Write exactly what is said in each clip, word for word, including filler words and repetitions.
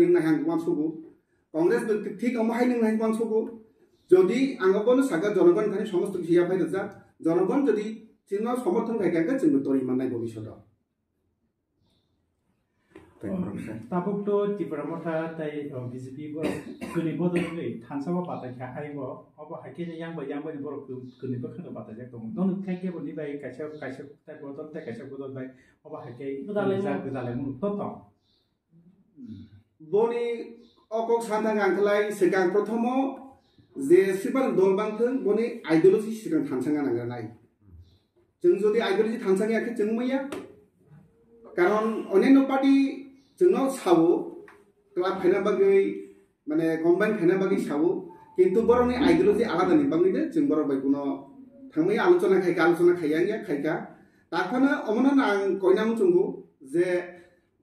Nang hai ang uansugo. Congress bo thik omo hai nang hai uansugo. Jodi ang abono saka jonogon thani somosto kisa yaphai rwjak. Jonogon jodi chino somorthon khai kha, chwngno tori mannai bobishoto. Tei borok se. Tabuk to Tipra Motha tei, o, B J P borok chwngni bodol wngwi thansa o patai kha hai bo. Obo hai khe yang bai yang bai borok kwnwi bwkhano patai jak tongo. Nono khai khe bo ni bai kaisa, kaisa tei bodol tei kaisa bodol bai obo hai khe gwdalai rijak mo. Gwdalai mo to tong. Boni o kok sana thang ang khlai swkang prothomo je swibani dol bangthwng boni ideology swkang thansa nang nai. Chwng jodi ideology thansa ya khe chwng maya. Karon oneno party chwngno sao club phaina bagwi mane combine khaina bagwi sao, kintu borokni ideology alada ni bagwi de chwng borok bai kuno thangwi alochona khai kha, alochona khai yang ya khai kha. Takhano omono ang koina muchungo je,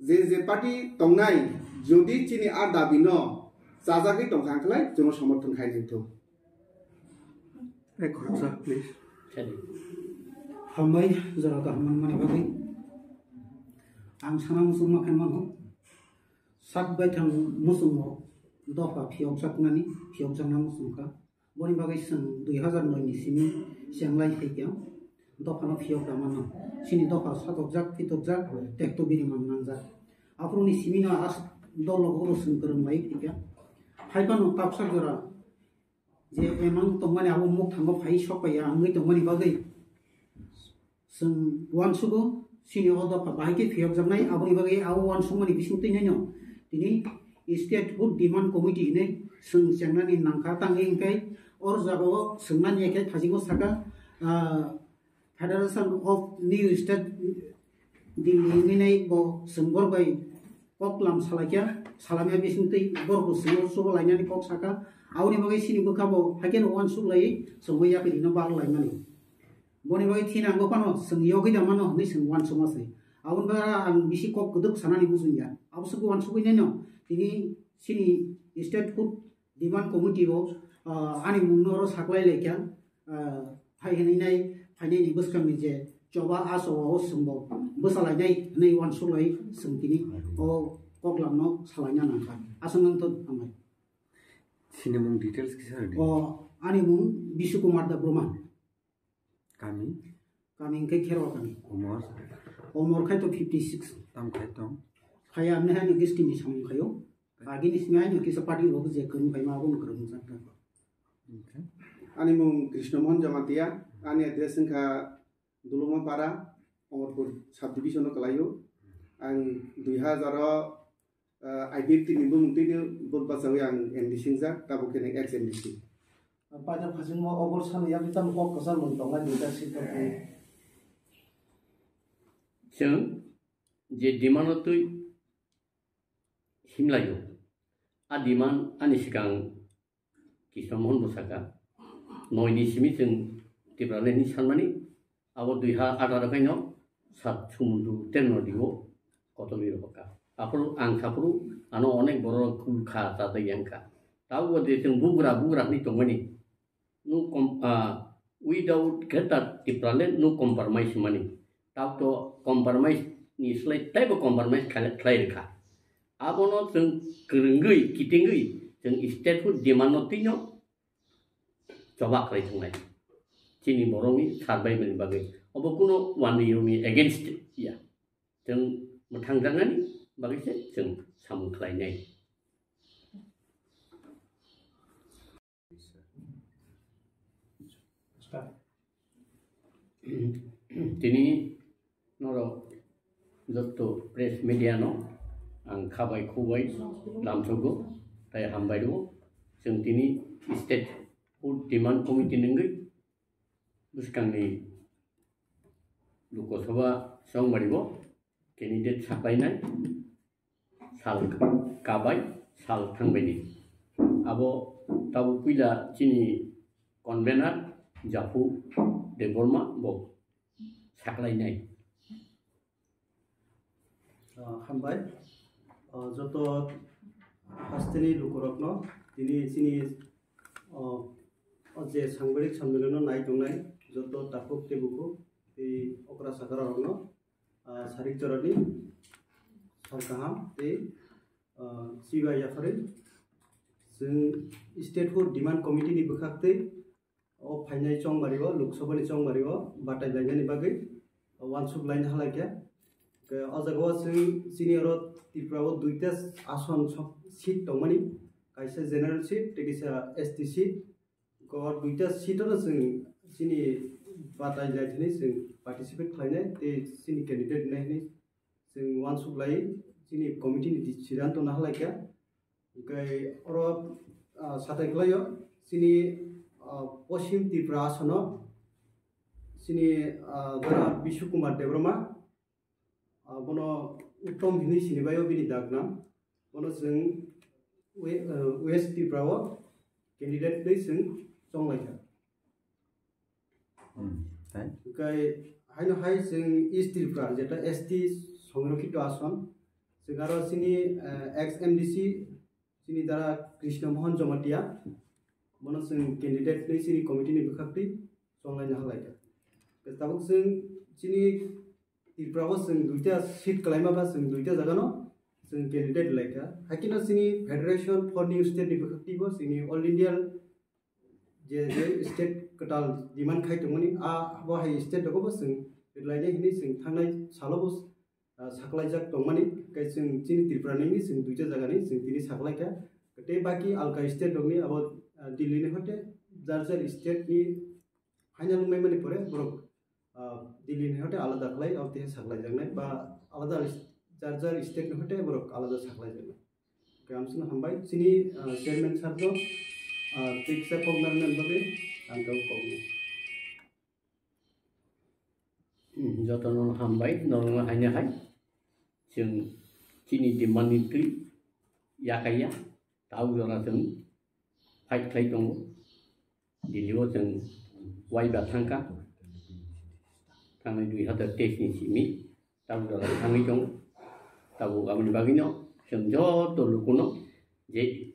je, je party tongnai, jodi chini a dabi no chajagwi tongkha ang khlai chwngno somorthon khai nai thung. Ek khoroksa, please. Hambai, jora kaham manmani bagwi. Ang sana muchungma khe mano. Sak baithang muchungo dopha phiyokjaknani, phiyokjakna muchungkha. Boni bagwi chwng dui hazar noi ni simi chenglai phaikha. Dophano phiyok da mano. Chini dopha satokjak, phitokjak, tekto biri mang nangjak. Aphuruni simi no as dol logo oro chwng kwrwng lai phaikha. Haiphano tapsa jora je emang tongmani abo mukthango phai sokpaiya wngwi tongmani bagwi chwng uansugo, chini o dopha bahai khe phiyokjaknai, aboni bagwi abo uansukmani bisingtwi nino tini Statehood Demand Committee hinwi chwng chengnani nangkha, tangwi hwnkhe oro jagao swngnani ya khe thajigo saka, ah, Federation of New State Delhi hinwi nai bo chwng borok bai koklam salaikha, salamya bisingtwi borok bo chwngno chuba lainani kok saka, aboni bagwi chini bwkha bo haikhe no uansuk lai chwngwi yapri no bal laimani. Boni bagwi thinango phano chwng yogwi da mano hinwi chwng uansukma se. Aboni bagwi ang bisi kok kwdwk sanani muchungya. Abo se uansugwi naino tini chini Statehood Demand Committee o, ah, ani mungno oro saklai laikha, ah, phai hinwi nai phainai ni bwskang ni je choba a choba o chwng bo bwsa lainai hinwi uansuk lai chwng tini o koklam no salaina nangkha. Aswk nang thon hambai. Chini mung details kisa rwdi. O ani mung Bishu Kumar Debbarma. Kami? Kami hwnkhe Kherwa kami. Umor? Umor khai to fifty six. Tam khai tong? Khai amne hai no gistini samung khayo. Agini simi hai no kisa party rok je kwrwng khai ma abo no kwrwng jak ta. Okay. Ani mung Krishna Mohan Jamatia, ani address wngkha Duluma Para, Omorpur subdivision o kwlaio. Ang dui hazar o, ah, I P F T ni bumung twi di vote bachawi ang M D C wngjak, tabuk khe ex M D C. Paithak phasingmo obor sani yakni tamo kok kwchar mung tongnai duita seat rok ni. Chwng je demand o twi himlaio, a demand ani swkang Krishna Mohan bo saka, noi ni simi chwng Tipraland ni sanmani, abo dui ha atharo khaino sat sumundu ten nodi o kotolwi rwkha. Aphuru ang saphuru ano onek borok kul kha chajak yang kha. Tabukbo je chwng bugra bugra hinwi tongmani, no com-, ah, without Greater Tipraland no compromise mani. Tabuk to compromise ni slai teibo compromise khlai, khlai rwkha. Abono chwng kwrwngwi, kitingwi chwng statehood demand no twino choba khlai thangnai. Chini borokni survival ni bagwi. Obo kuno one year ni against ya. Chwng mwthangjaknani bagwi se chwng samung khlainai. Tini norok jotto press media no ang khabai khubai lamsogo tai hambai rwo. Chwng tini statehood demand committee ni wngwi bwskangni Lok Sabha chongmari o candidate saklainai sal kabai sal thangbaini. Abo tabuk puila chini convener Japhu Debbarma bo saklainai. Ah, hambai. Ah, joto hasteni lukurokno tini chini, ah, o je sangbarik sambilonno nai tongnai joto takhuk tei bukhuk tei okra chakrarokno, ah, sarik jorani sal kaham tei Ah, chiba yaphari chwng Statehood Demand Committee ni bwkhaktwi o phainai chongbario, Lok Sabha ni chongbario batai lainani bagwi wansuk laina halaikha. Ke o jaga o chwng chini oro Tripura o duita ason sok-, seat tongmani, kaisa general seat tei kaisa S T seat. Ko duita seat no chwng chini batai lai thani chwng participate khlainai tei chini candidate nai hwnwi chwng wansuk lai chini committee ni siddhanto nahalaikha. Hwnkhe oro, ah, satai khlaio chini, ah, Poschim Tripura asono chini, ah, dara Bishu Kumar Debbarma, ah, bono Uttom hinwi sinibaio bini dagnam. Bono chwng we-, ah, West Tripura o candidate twi chwng chonglaikha. Hmm, tai? Hwnkhe haino hai chwng East Tripura, jeta S T songrokhito ason, chwng aro chini, eh, ex M D C, chini dara Krishna Mohan Jamatia, bono chwng candidate twi chini committee ni bwkhaktwi chonglaina halaikha. Tabuk chwng chini Tripura o chwng duita seat kwlaima ba chwng duita jaga no chwng candidate laikha. Haikhe no chini Federation for New State ni bwkhaktwi bo chini All India je, je state kwtal demand khai tongmani, a bo hai state rogo bo chwng rwlainai hinwi chwng thangnai salo bo, ah, saklaijak tongmani, kai chwng chini Tripura ni chwng duita jaga ni chwng tini saklaikha. Tei baki alka state rokni abo, ah, Delhi ni hote jar jar state ni final wngmani pore borok, ah, Delhi ni hote alada khlai, abo tei saklaijaknai ba alada jar jar state ni hote borok alada saklaijaknai. Khe amsino hambai chini, ah, chairman sir no, ah, tei kisa kok narwknani bagwi ang kok kokno. Hmm, jotono hambai, norokno haino hai. Chwng chini demand ni twi yakaiya, tau jora chwng fight khlai tongo. Delhi o chwng waiba thangkha, thangnai dui hazar teis ni simi, tau jora thangwi tongo. Tabuk aboni bagwino chwng joto lukuno je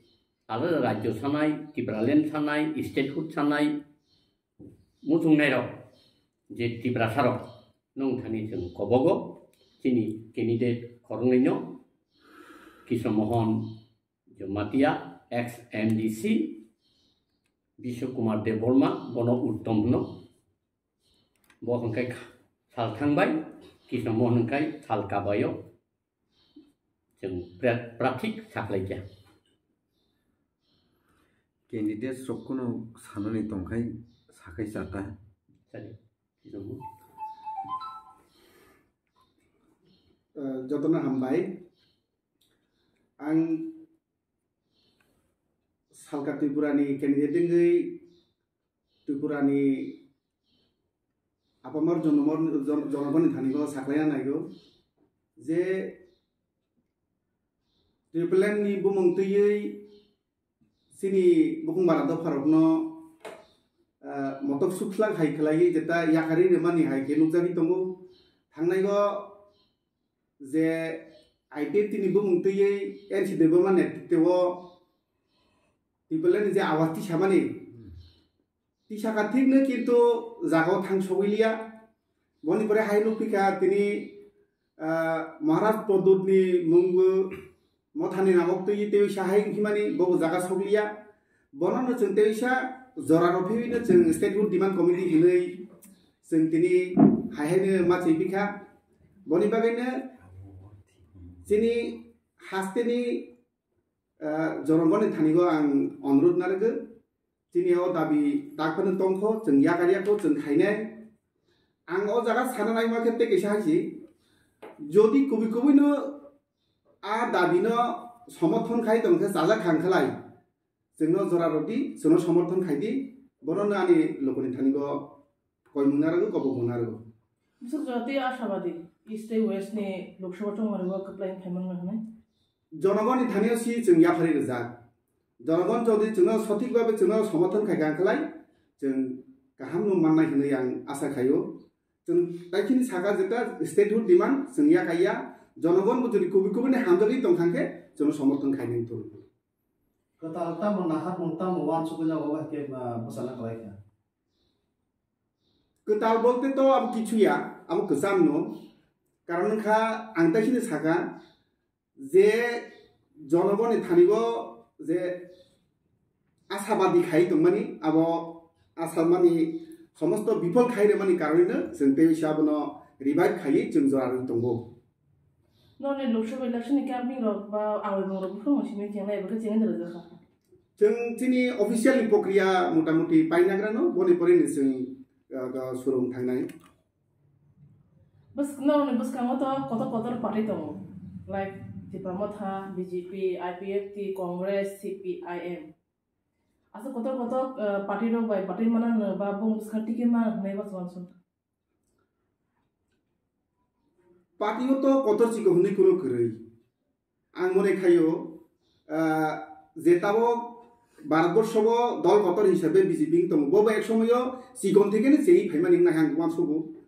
alada rajyo sanai, Tipraland sanai, statehood sanai, muchungnairok je Tiprasarok nung thani chwng kobogo chini candidate khoroknwino Krishna Mohan Jamatia, ex M D C, Bishu Kumar Debbarma, bono Uttom hwno. Bo hwnkhe sal thangbai, Krishna Mohan hwnkhe sal kabaio. Chwng pra-, prarthi saklaikha. Candidates rok kheno sanani tongkhai sakhai chata. Sadi, Krishna Mohan. Eh, jotono hambai. Ang Salka Tripura ni candidate wngwi Tripura ni apamar jonomor jon-, jonogoni thani go saklaina naigo je Tripura ni bumung twiwi chini bukung bara dopharokno, ah, motok sukhlak hai khlaiwi jeta yakarwi rwmani hai khe nukjagwi tongo. Thangnaigo je I P F T ni bumung twiwi N C Debbarma netritwo Tripura ni je awaz tisamani, tisaka thikno kintu jagao thang sogwi liya. Boni pore hai nukphi kha tini, ah, Maharaj Pradyut ni mungbo mothani namok twi tei sa hai himani bobo jaga sogwi liya. Bono no chwng tei sa jora rw phiwi no chwng statehood demand committee hinwi chwng tini hai hai no ma chwi bikha. Boni bagwi no chini haste ni ah, jonogoni thani go ang onurot narwgo, chini o dabi tak phano tongkho, chwng yakar yakho, chwng khainai. Ang o jaga sana naima khe tei kaisa hai si, jodi kubui kubui no a dabi no somorthon khai tong khe chajak khang khlai, chwngno jora rw di, chwngno somorthon khai di, bono no ani lokoni thani go koimung narwgo, kobokmung narwgo. Bwswk jora tei ashabadi, East tei West ni Lok Sabha chongmani o kwplai wng phaimani hwnwi. Jonogoni thani o si chwng yapharwi rwjak. Jonogon jodi chwngno sothik babe chwngno somorthon khai kha khlai, chwng kaham no mannai hwnwi ang asa khaio. Chwng taichini saka jeta statehood demand chwng yakaiya, jonogon bo jodi kubui kubui ni hamjagwi tong kha khe chwngno somorthon khainai tong. Kwtal tamo nahar mung tamo wansugwi jago bai khe, ah, bwsana khlai kha. Kwtal bolte to abo kichu ya, abo kwcham no. Karon wngkha ang taichini saka je Jonogoni thani o je ashabadi khai tongmani, abo asamani somosto bifol khai remani karonino chwng tei se abono revive khai chwng jora rwi tongo. Noni Lok Sabha election ni kaming rok ba awai bong rok buphang simi chenglai abo khe chengin rwjak kha. Chwng chini official ni prokriya motamuti painagrano boni pore ni chwng, ah, surung thangnai. Bwskang, norokni bwskango to kotor kotor party tongo, like Tipra Motha, B J P, I P F T, Congress, C P I M. Aswk kotor kotor, eh, party rok bai batwi manang no ba bung bwskang ticket manang hwnwi bachman song. Party o to kotor chiko hwnwi kuno kwrwi. Ang mone khaio, ah, je tabok Bharatborsho o dol kotor hisabe B J P wng tongo. Bo bo ek somoyo chikon theke no chengwi phaimani wngnai ang uansugo.